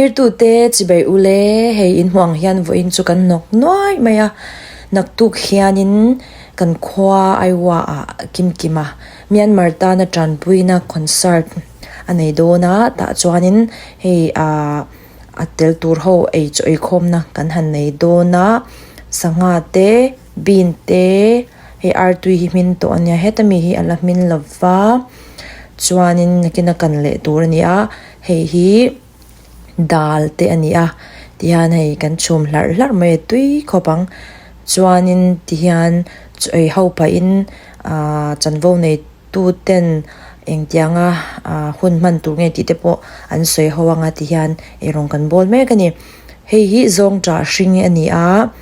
Thlirtute chibai ule, hei in hmuh ang hian vawiin chu kan nawk nuai mai a, naktuk hianin kan khua Aiwa ah Kimkima Myanmar tana tanpuina concert a nei dawn a, tah chuanin hei ah a tel tur ho ei chaw eikhawmna kan han nei dawn a, sangha te bean te hei artui hi hmin tawh a nia heta mi hi a la hmin lo va chuanin nakin a kan leh tur a ni a. Hei hi dal te a ni a tihian hei kan chhum hlarh hlarh mai a tui khawp ang chuanin tihian chaw ei ho pahin ahh chanvo nei tu ten engtianga ahh hun hman tur nge tih te pawh an sawi ho anga tihian eirawng kan bawl mek a ni hei hi zawngṭah hring a ni a.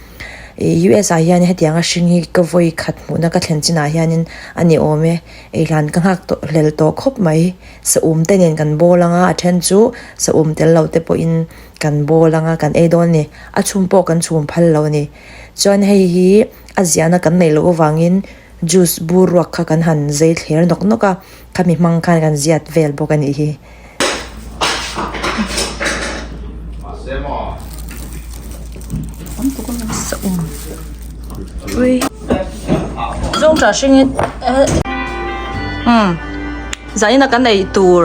Ih US ah hian hetianga hring hi ka vawi khat hmuhna ka thlen chinah hianin a ni awm e eilan ka nghak tawh hlel tawh khawp mai saum te nen kan bawl anga a then chu saum tel lo te pawhin kan bawl anga kan ei dawn a ni a chhum pawh kan chhum phal lo a ni chuan hei hi a ziahna kan neih loh avangin juice bur ruak kha kan han zei thler nawk nawk a khami hmang khan kan ziat vel bawk a nih hi. Zawngṭah hringin umm zanin a kan ei tur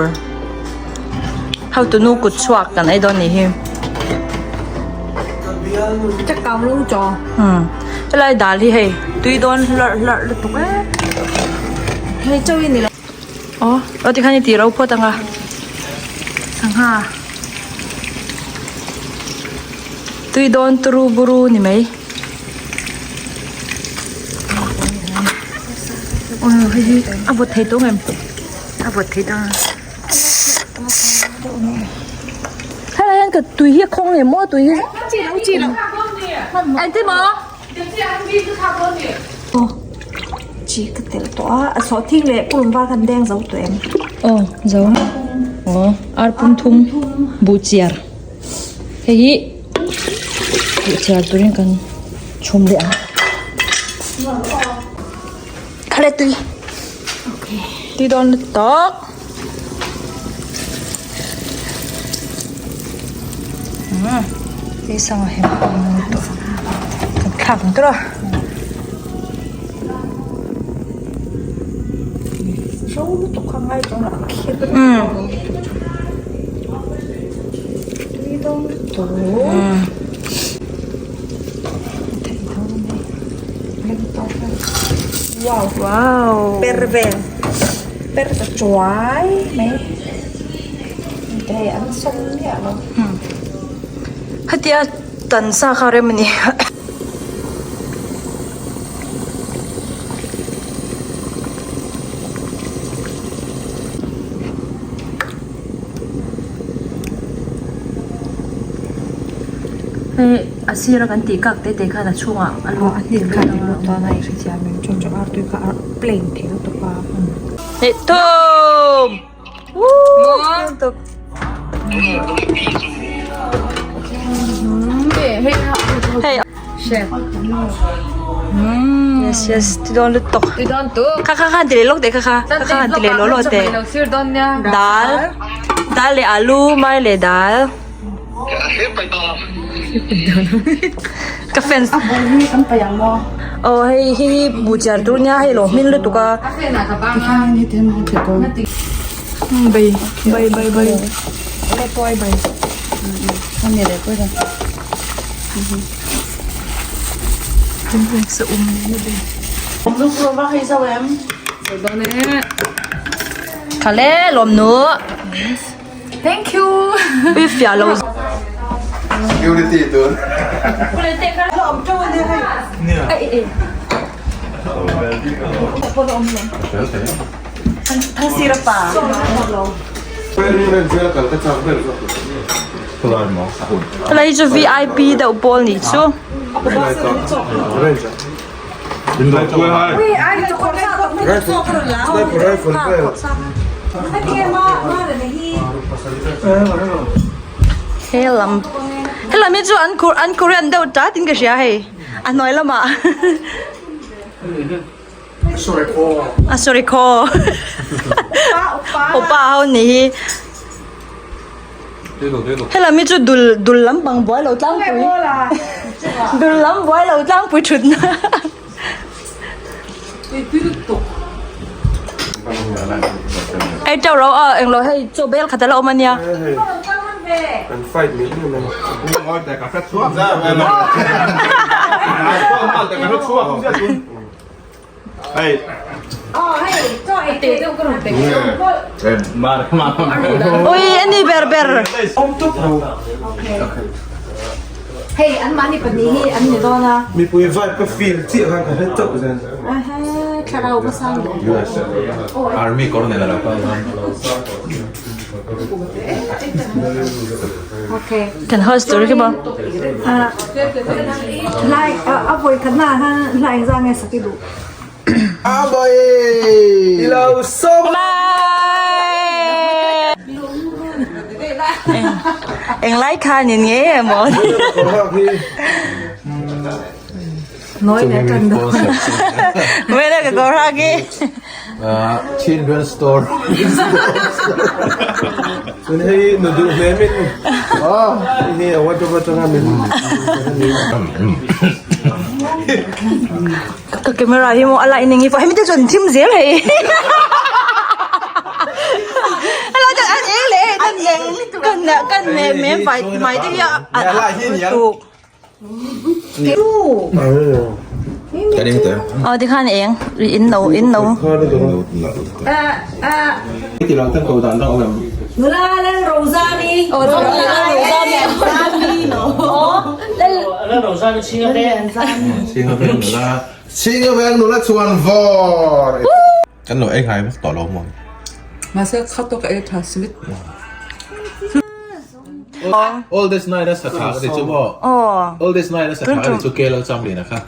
hotunu kut chhuak kan ei dawn nih hi umm helai dal hi hei tui dawn hlarh hlarh lutuk e hei chauh hi ni lo. Aw aw tikhan i tih ro phawt ang a sangha tui dawn turu buru ni mai aw hei hi a vawt thei tawng em a vawt thei tawng helai hian ka tui hi a khawng leh maw tui hi engtin maw. Aw chi ka telh tawh a a sawhthing leh purun var khan deng zo tawh em? Aw zo aw ar pum thum buh chiar hei hi buh chiar turin kan chhum leh ang khale tui tui dawn lutuk umm hei sangha hem tawh kan thlak ang tawh a. Ro lutuk kha ngai tawh a khir tui dawn lutuk wow wow per vel per ta chuai mai hei an sawm miah lo hetia tan sa kha rem a ni. Hei a sira kan tih kak te te khan a chhungah a lut a hnim khan a lut dawn a i hrethiam em chu chu artui kha a plain thei lutuk a. Hnih thum woo hei yes yes ti dawn lutuk kha kha kha ti leh lawk teh kha kha kha kha ti leh law law teh dal dal leh alu mai leh dal Ka fans aw hei hi buh chiar tur nia hei lo hming lutuk a bai bai bai bai Khale lawmnu. Thank you. Ui fiah lo. Security tun. Helai chu VIP deuh pawl nih chu. Helam helam hi chu an an Korean deuh tat in ka hria hei a hnuai lamah a sorry khaw oppa ho ni hi. Helam hi chu dul dul lampang buai lo tlangpui dul lam buai lo tlangpui thutna. Ei teuh ro a englo hei chaw bel khat ala awm ania. Ui ani ber ber. Hei an mahni pahnih hi an ni dawn a. Mipui vibe ka feel chiah khan ka hre chauh zel. Thlarau ka sang duh. Army kawr nen a lo kal dawn. Okay. Kan host tur khi maw? Lai a vawi khat na khan hlai engzah nge sak i duh? Ilo sawm. Eng lai khan in nge emaw? Noi le tan do. Mela ka kawr hak hi. Children's store. Chuan hei nu duh hle min hei a wardrobe atanga min Ka camera hi maw a light ning hi pawh hemi te chuan thim zel hei. Hello chuan an eng leh kan eng kan kan me me fai mai te hi a tuk. Aw tikhan eng in lo in lo. Nula Lal Rozami. Aw Lal Rozami. Lal Rozami chhinga veng. Chhinga veng nula. Chhinga veng nula chuan vawr. Kan lo ei ngai vak tawh lo maw. Mahse kha tawk a ei tha sweet. Oldest night a sakha ka ti chu maw? Oldest night a sakha ka ti chu KL Chamlina kha.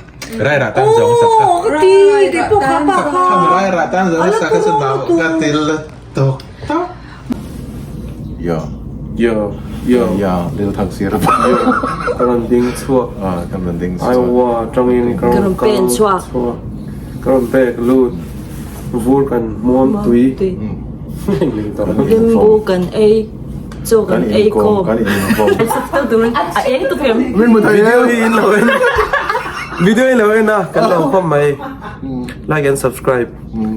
Rai rah tan zawng a sak kha. Ka ti kei pawh kha pa kha. Khami rai rah tan zawng a sak kha chu nau ka ti lutuk tawp. Yo. Yo. Yo. Ya lil thang sir pa. Yo. Ka rawn ding chhuak. Ah ka rawn ding chhuak. Aiwa tangin ka rawn pen chhuak. Ka rawn pek lut. Vur kan hmuam tui. Limbu kan ei. Chaw kan ei khawm. Kan inkhawm. A eng tuk em. Video hi in lo en Video in lo en a kan lo khawm mai. Like and subscribe.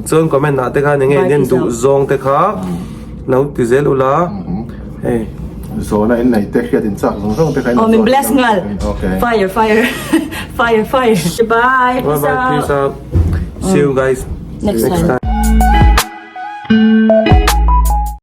Chuan comment ah te khan enge in en duh zawng te kha lo ti zel ula. Hei. Zawhna in nei te hriat in chak zawng zawng te kha in Oh min bless nghal. Okay. Fire fire fire fire. Bye. Bye bye peace out. See you guys Next time. time.